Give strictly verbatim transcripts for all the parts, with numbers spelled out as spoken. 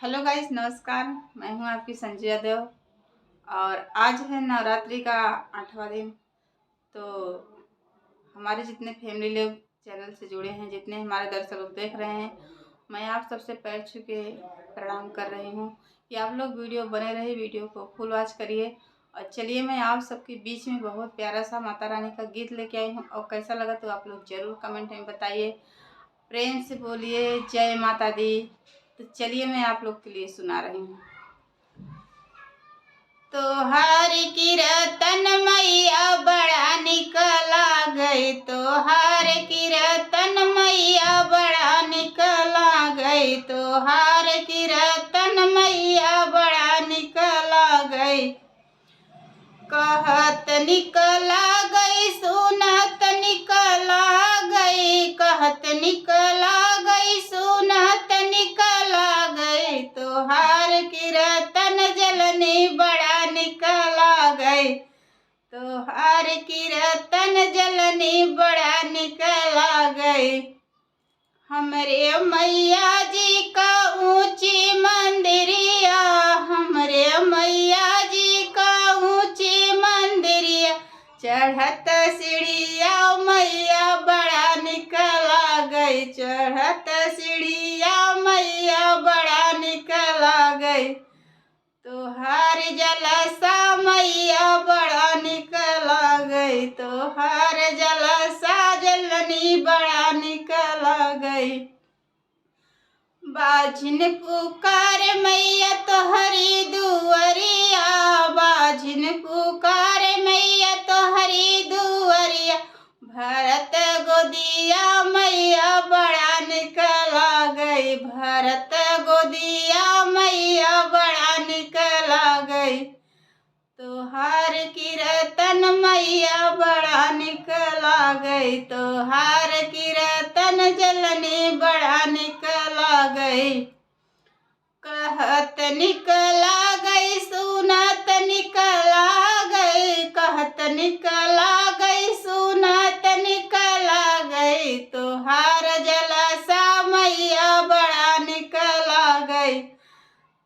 हेलो गाइस, नमस्कार। मैं हूं आपकी संजय यादव और आज है नवरात्रि का आठवां दिन। तो हमारे जितने फैमिली लोग चैनल से जुड़े हैं, जितने हमारे दर्शक लोग देख रहे हैं, मैं आप सबसे पैर छू के प्रणाम कर रही हूँ कि आप लोग वीडियो बने रहे, वीडियो को फुल वॉच करिए। और चलिए, मैं आप सबके बीच में बहुत प्यारा सा माता रानी का गीत लेके आई हूँ और कैसा लगा तो आप लोग जरूर कमेंट में बताइए। प्रेम से बोलिए जय माता दी। तो चलिए, मैं आप लोग के लिए सुना रही हूँ। तोहार किरतन मैया बड़ा निक लागै, तोहार किरतन मैया बड़ा निक लागै, तोहार किरतन मैया बड़ा निक लागै। कहत निक लागै, सुनत निक लागै, कहत निक लागै, सुनत निक लागै, तोहार किरतन जलनी बड़ा निक लागै, तोहार किरतन जलनी बड़ा निक लागै। हमरे मैया जी का ऊंची मंदिरिया, हमरे मैया जी का ऊंची मंदिरिया, चढ़त सीढ़िया मैया बड़ा निक लागै, चढ़त सीढ़िया मैया बड़ा निक लागै। तोहार जलसा मैया बड़ा निक लागै, तोहार जलसा जलनी बड़ा निक लागै। बाझिन पुकार मैया तोहरी दुअरिया, बाझिन पुकार मैया तोहरी दुअरिया, भरत गोदिया मैया बड़ा निक लागै, भरत गोदिया मैया बड़ा निक लागै। तोहार किरतन मैया बड़ा निक लागै, तोहार किरतन जलनी बड़ा निक लागै। कहत निक लागै, सुनत निक लागै, कहत निक लागै, सुनत निक लागै, तोहार जलसा मैया बड़ा निक लागै,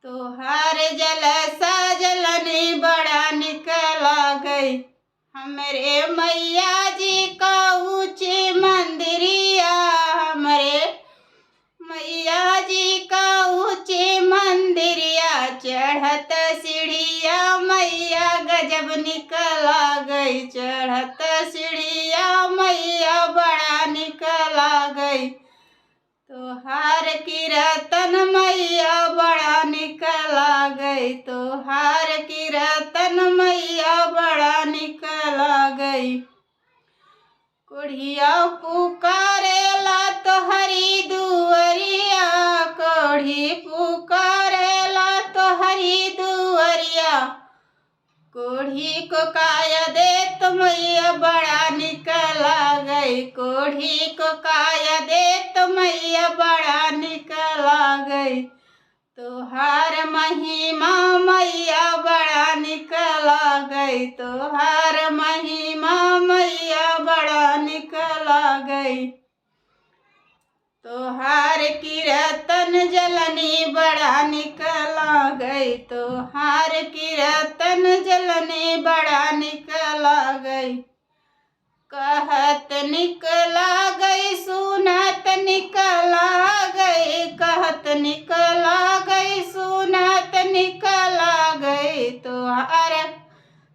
तोहार जलसा जलनी बड़ा निक लागै। हमरे मैया जी का ऊंची मंदिरिया, हमरे मैया जी का ऊंची मंदिरिया, चढ़त सीढ़िया मैया गजब निक लागै, चढ़त सीढ़िया मैया बड़ा निक लागै। तोहार किरतन मैया बड़ा निक लागै, तोहार किरतन मैया बड़ा निक लागै। कोढ़िया पुकारेला तोहरी दुअरिया, कोढ़ी पुकारेला तोहरी दुअरिया। कोढ़ी को काया देत मैया बड़ा निक लागै, कोढ़ी को काया देत मैया बड़ा निक लागै। तोहार महिमा मैया बड़ा निक लागै, तोहार महिमा मैया बड़ा निक लागै। तोहार किरतन जलनी बड़ा निक लागै, तोहार किरतन जलनी बड़ा निक लागै। कहत निक लागै, सुनत निक लागै, कहत निक लागै, सुनत निक लागै, तोहार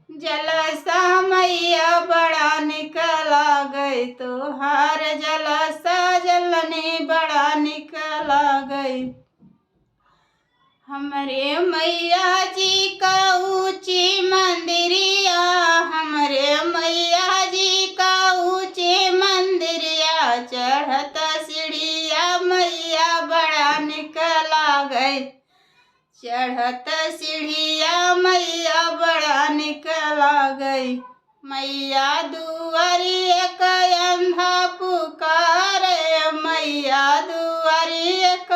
जलसा मैया बड़ा निक लागै, तोहार जलसा जलनी बड़ा निक लागै। हमरे मैया जी का ऊंची मंदिरिया, हमरे मैया जी का ऊंची मंदिरिया, चढ़त सीढ़िया मैया बड़ा निक लागै, चढ़त सीढ़िया मैया बड़ा निक लागै। मैया दुआरी एक अंधा पुकारे, मैया दुआरी एक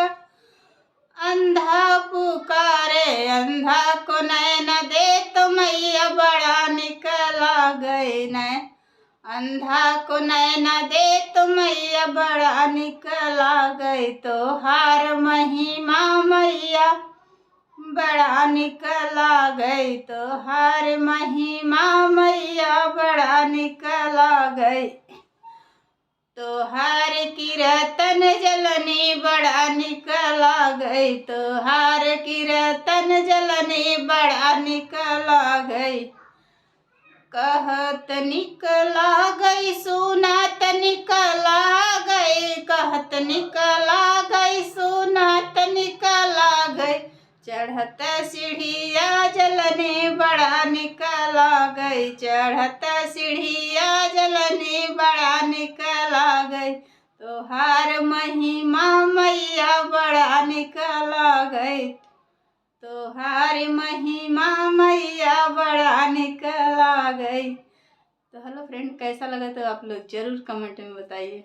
अंधा पुकारे, अंधा को नैना देत मैया बड़ा निक लागै नै, अंधा को नैना देत मैया बड़ा निक लागै। तोहार महिमा मैया बड़ा निक लागै तोहार महिमा मैया, बड़ा निक लागै। तोहार कीर्तन जलनी बड़ा निक लागै, तोहार कीर्तन जलनी बड़ा निक लागै। कहत निक लागै, सुनत निक लागै, कहत निक लागै, सुनत निक लागै। चढ़त सीढ़िया जलनी बड़ा निक लागै, चढ़त सीढ़िया जलनी बड़ा निक लागै। तोहार महिमा मैया बड़ा निक लागै, तोहार महिमा मैया बड़ा निक लागै। तो hello friend, कैसा लगा तो आप लोग जरूर comment में बताइए।